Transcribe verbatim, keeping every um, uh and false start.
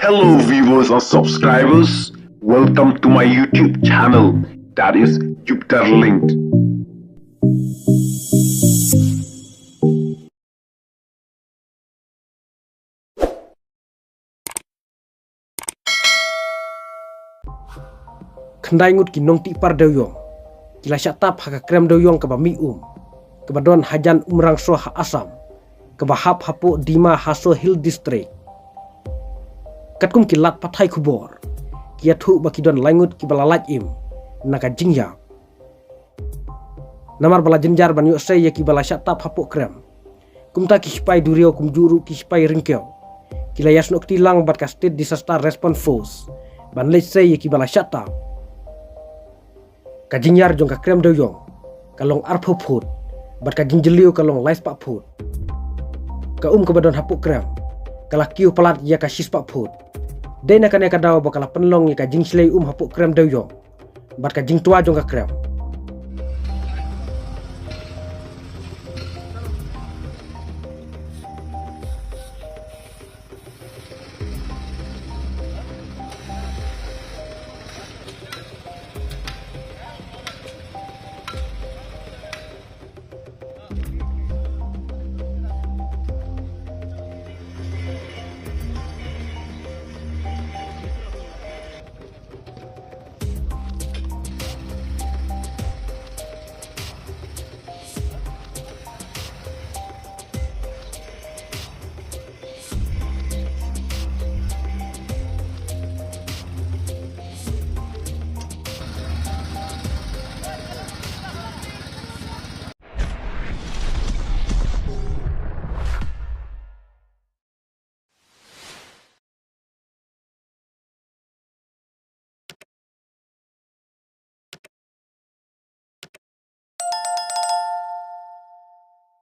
Hello viewers and subscribers, welcome to my YouTube channel, that is Jupiter Linked. Khyndai ngut ki nongtih par dewïong ki la shah tap ha ka krem dewïong kaba mih um, kaba don hajan Umrangso ha Assam, kaba hap hapoh Dima Hasao Hill District. Katkum ki lad pathai khubor, ki ïathuh ba ki don lai ngut kiba la lait im na ka jingïap. Namar ba la jynjar ban ïoh sei ïa kiba la shah tap hapoh krem, kumta ki sipai duriaw kumjuh ruh ki sipai ryngkew ki la ïasnoh kti lang bad ka State Disaster Response Force ban leit sei ïa kiba la shah tap. Ka jingïar jong ka krem dewïong ka long arphew phut, bad ka jingjylliew ka long lai spah phut. Ka um kaba don hapoh krem ka la kiew palat ïa ka shi spah phut. Dei na kane ka daw ba ka la pynlong ïa ka jingshlei um hapoh krem dewïong bad ka jingtwa jong ka krem.